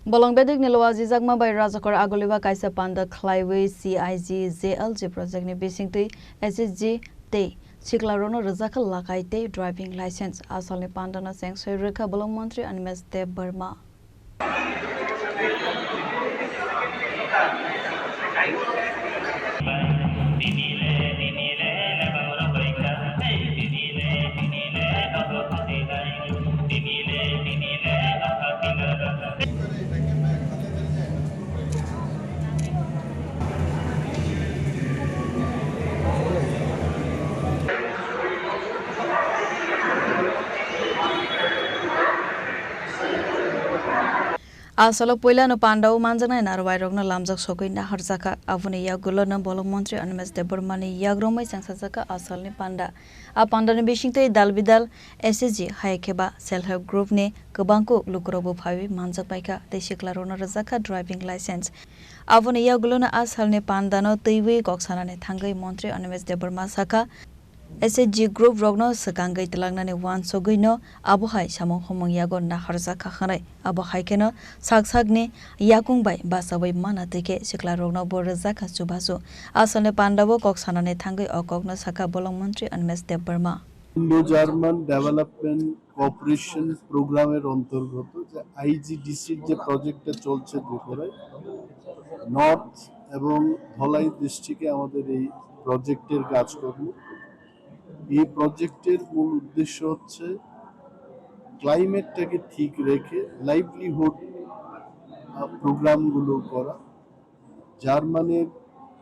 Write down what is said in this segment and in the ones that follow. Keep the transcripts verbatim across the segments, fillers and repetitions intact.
Bolong bedekni loajijakma bai Rajakhor Agoliba kaisa panda khlaiwi C I G J L G project ni bisingtwi S H G tei siklarokno rwjakha lakai tei driving license. Asalni pandano chengsoi rwkha bolong montri Animesh Debbarma. A salo puilano pandao manjaknai narwuirokno lamjak sogwi naharjakha. Aboni yagulono bolong montri Animesh Debbarmani yagromwi chengsajakha a salni panda. A pandani bisingtwi dal bidal S H G hai khe ba self help group ni kwbangkuk lukurokbo phaiwi manjakpaikha tei siklarokno rwjakha driving license. Aboni yagulono a salni pandano twiwi kok sanani thangwi montri Animesh Debbarma sakha, S H G group rokno swkangwi twlangnani uansugwino abo hai samung humung yago naharjakha hwnwi. Abo hai kheno sak sakni yakung bai bachaui mana twi khe siklarokno bo rwjakha chubachu. Asalni pandao kok sanani thangwi o kokno sakha bolong montri Animesh Debbarma. Indo-German Development Cooperation Program-এর অন্তর্গত যে আইজিডিসির যে প্রজেক্টটা চলছে ত্রিপুরায়, নর্থ এবং ধলাই ডিস্ট্রিক্টে আমাদের এই প্রজেক্টের কাজকর্ম। এই প্রজেক্টের মূল উদ্দেশ্য হচ্ছে ক্লাইমেটটাকে ঠিক রেখে লাইভলিহুড, আহ, প্রোগ্রামগুলো করা। জার্মানির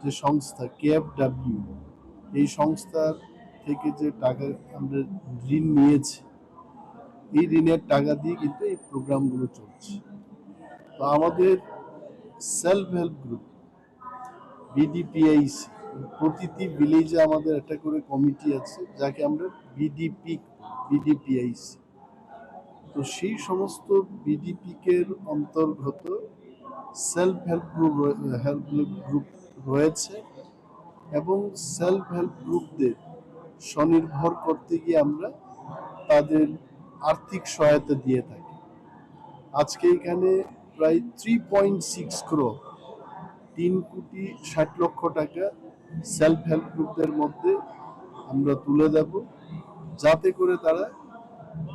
যে সংস্থা কেএফডব্লিউ, এই সংস্থার থেকে যে টাকা আমরা ঋণ নিয়েছি, এই ঋণের টাকা দিয়ে কিন্তু এই প্রোগ্রামগুলো চলছে। তো আমাদের সেলফ হেল্প গ্রুপ, বিডিপিআইসি, প্রতিটি ভিলেজে আমাদের একটা করে কমিটি আছে, যাকে আমরা বিডিপি, বিডিপিআইসি। তো সেই সমস্ত বিডিপিকের অন্তর্গত সেলফ হেল্প গ্রুপ রয়ে-, হেল্প গ্রুপ রয়েছে এবং সেলফ হেল্প গ্রুপদের স্বনির্ভর করতে গিয়ে আমরা তাদের আর্থিক সহায়তা দিয়ে থাকি। আজকে এখানে প্রায় থ্রি পয়েন্ট সিক্স ক্রোর, তিন কোটি ষাট লক্ষ টাকা সেলফ হেল্প গ্রুপদের মধ্যে আমরা তুলে দেব, যাতে করে তারা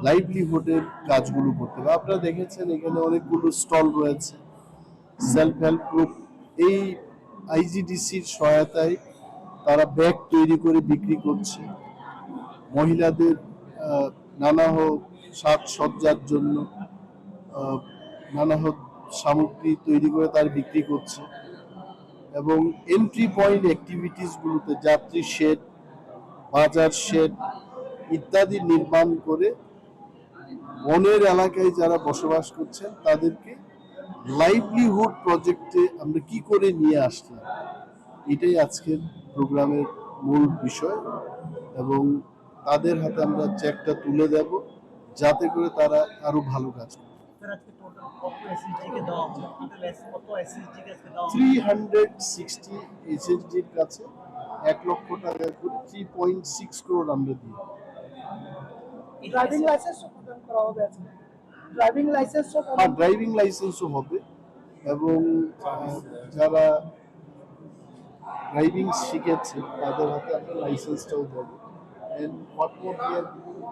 লাইভলিহুডের কাজগুলো করতে পারে। আপনারা দেখেছেন এখানে অনেকগুলো স্টল রয়েছে। সেলফ হেল্প গ্রুপ এই আইজিডিসির সহায়তায় তারা ব্যাগ তৈরি করে বিক্রি করছে। মহিলাদের, আহ, নানা হোক সাজসজ্জার জন্য, আহ, নানা হোক সামগ্রী তৈরি করে তারা বিক্রি করছে। এবং এন্ট্রি পয়েন্ট অ্যাক্টিভিটিসগুলোতে যাত্রী শেড, বাজার শেড ইত্যাদি নির্মাণ করে বনের এলাকায় যারা বসবাস করছেন তাদেরকে লাইভলিহুড প্রজেক্টে আমরা কি করে নিয়ে আসলাম, এটাই আজকের প্রোগ্রামের মূল বিষয়। এবং তাদের হাতে আমরা চেকটা তুলে দেব, যাতে করে তারা আরো ভালো কাজ করে। স্যার, আজকে টোটাল কত এসএসজি কে দেওয়া হলো? টোটাল এস-, কত এসএসজি কে আজকে দেওয়া হলো? থ্রি হান্ড্রেড সিক্সটি এসএসজির কাছে এক লক্ষ টাকা করে থ্রি পয়েন্ট সিক্স ক্রোর আমরা দিই। ড্রাইভিং লাইসেন্সও প্রদান করা হবে আজকে। ড্রাইভিং লাইসেন্সও প্রদান হ্যাঁ, ড্রাইভিং লাইসেন্সও হবে। এবং, আহ, যারা ড্রাইভিং শিখেছে তাদের হাতে আমরা লাইসেন্সটাও দেবো। And what more we are doing?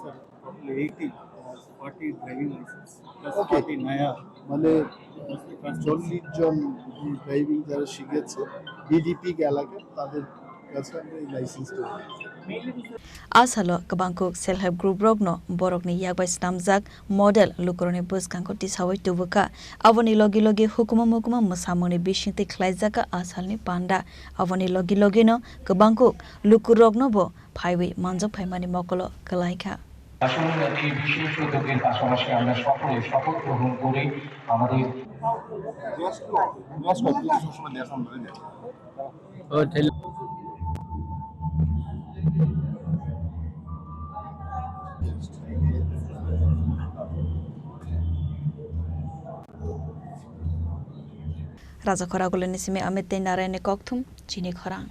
Sir, totally eighty, uh, forty driving license, plus ওকে। ফর্টি নয়া। মানে, চল্লিশ জন ড্রাইভিং যারা শিখেছে বিডিপি এলাকার, তাদের কাছে আমরা এই লাইসেন্সটা দেবো। A salo kwbangkuk self help group rokno borokni yak bai snamjak model lukurokni bwskango tisaui tubukha. Aboni logi logi hukuma mukuma mwsamungni bisingtwi khlaijakha a salni panda. Aboni logi logino kwbangkuk lukuroknobo phaiwi manjak phaimani mokolo kwlaikha. আসলে এই বিশেষ উদ্যোগের পাশাপাশি আমরা সকলে শপথ গ্রহণ করি আমাদের Raja Khoragulini simi Amit tei Narayanni kokthum chini khorang.